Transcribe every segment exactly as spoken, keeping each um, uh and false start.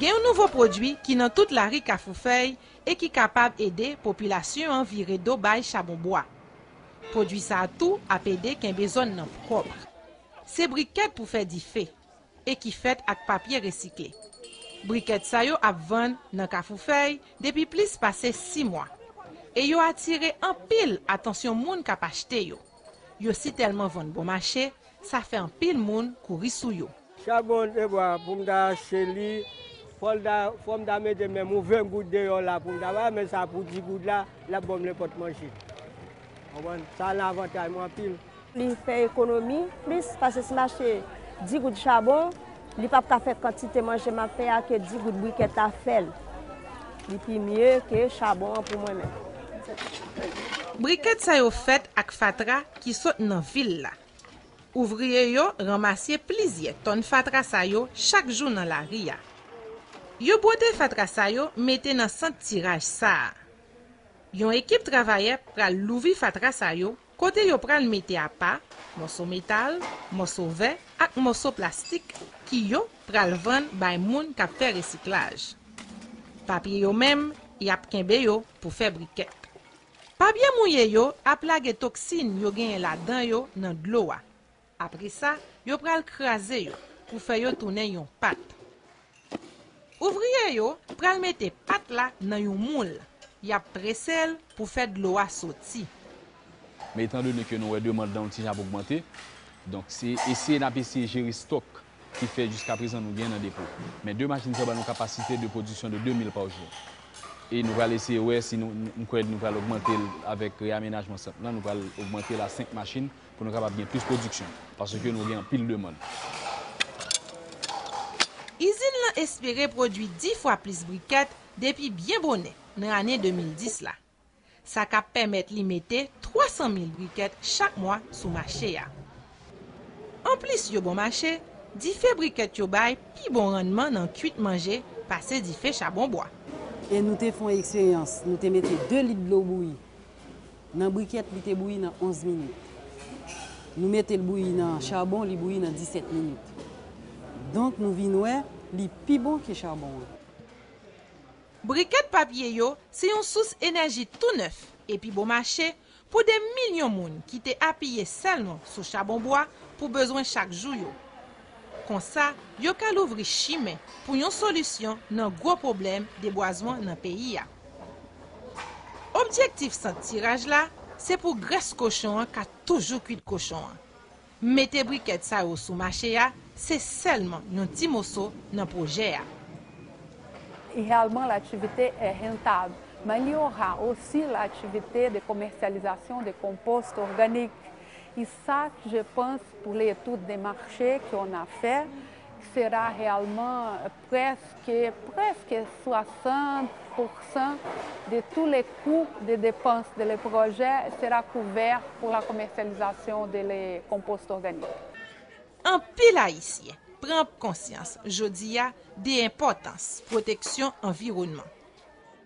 Gen yon nouvo pwodui ki nan tout lari Kafou Fèy e ki kapab ede popilasyon an vire do bay chabon bwa. Pwodui sa a tou ap ede kenbe zòn nan pwòp. Se brikèt pou fè dife e ki fèt ak papye resikle. Brikèt sa yo ap vann nan Kafou Fèy depi plis pase sis mwa. E yo atire anpil atansyon moun k ap achte yo. Yo si tèlman vann bon mache, sa fè anpil moun kouri sou yo. Chabon de bwa pou m ta achte li, fò l ta, fò m ta mete menm yon ven goud deyò la pou m ta bay, men sa pou dis goud la, l ap ban m nenpòt manje. Konprann? Sa nan avantay mwen anpil. Li fè ekonomi plis, paske si m achte dis goud chabon, li p ap ka fè kantite manje m ap fè a ke dis goud brikèt la fè l. Li pi mye ke chabon an pou mwen menm. Brikèt sa yo fèt ak fatra ki sot nan vil la. Ouvriye yo ranmase plizyè tòn fatra sa yo chak jou nan lari a. Yo bwode fatra sa yo mete nan sant tiraj sa a. Yon ekip travayè pral louvri fatra sa yo, kote yo pral mete apa mòso metal, mòso vè ak mòso plastik ki yo pral vann bay moun k ap fè resiklaj. Papye yo menm, y ap kenbe yo pou fè brikèt. Papye mouye yo ap lage toksin yo genyen ladan yo nan dlo a. Apre sa, yo pral kraze yo pou fè yo tounen yon pat. Ouvriye yo pral mete pat la nan yon moul. Y ap prese l pou fè dlo a soti. Men etandone ke nou wè demann nan ti jan ap ogmante, donk se eseye n ap eseye jere stòk ki fè jiskaprezan nou gen nan depo. Men de machin sa yo ba nou kapasite de pwodiksyon de de mil pa jou. E nou pral eseye wè si nou, m kwè nou pral ogmante l avèk reyamenajman sant lan, nou pral ogmante l a senk machin pou nou kapab gen plis pwodiksyon, paske nou gen anpil demann. Izin lan espere pwodui dis fwa plis brikèt depi byen bonè nan ane de mil dis la. Sa k ap pèmèt li mete twa san mil brikèt chak mwa sou mache a. Anplis yo bon mache, dife brikèt yo bay pi bon rannman nan kwit manje pase dife chabon bwa. E nou te fè yon eksperyans, nou te mete de lit dlo bouyi. Nan brikèt, li te bouyi nan onz minit. Nou mete l bouyi nan chabon, li bouyi nan disèt minit. Donk, nou vin wè, li pi bon ke chabon an. Brikèt papye yo se yon sous enèji tou nèf epi bon mache pou de milyon moun ki te apiye sèlman sou chabon bwa pou bezwen chak jou yo. Konsa, yo ka louvri chimen pou yon solisyon nan gwo pwoblèm debwazman nan peyi a. Objektif sant tiraj la, se pou grès kochon an ka toujou kwit kochon an. Mete brikèt sa yo sou mache a, se sèlman yon ti moso nan pwojè a. Idéalement, l'activité est rentable, mais il y aura aussi l'activité de commercialisation de compost organique. Et ça, je pense, pour l'étude des marchés qu'on a fait, sera réellement presque, presque soixante pour cent de tous les coûts de dépenses de le projet sera couvert pour la commercialisation de les composts organiques. Anpil Ayisyen pran konsyans jodi a de enpòtans pwoteksyon anviwònman.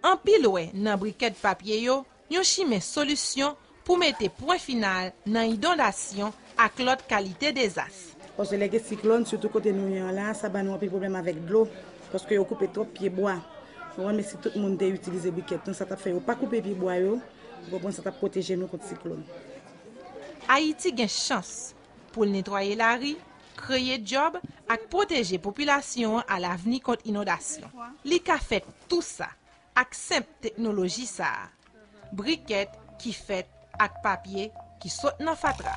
Anpil wè nan brikèt papye yo yon chimen solisyon pou mete pwen final nan inondasyon ak lòt kalite dezas. Paske lè gen siklòn, sitou kote nou ye an la, sa ba nou anpil pwoblèm avèk dlo, paske yo koupe twòp pye bwa. Ou wè, men si tout moun te itilize brikèt, non, sa t ap fè yo pa koupe pye bwa yo, ou konprann, sa t ap pwoteje nou kont siklòn. Ayiti gen chans pou l netwaye lari, kreye djòb ak pwoteje popilasyon an alavni kont inondasyon. Li ka fè tou sa ak senp teknoloji sa a, brikèt ki fèt ak papye ki sot nan fatra.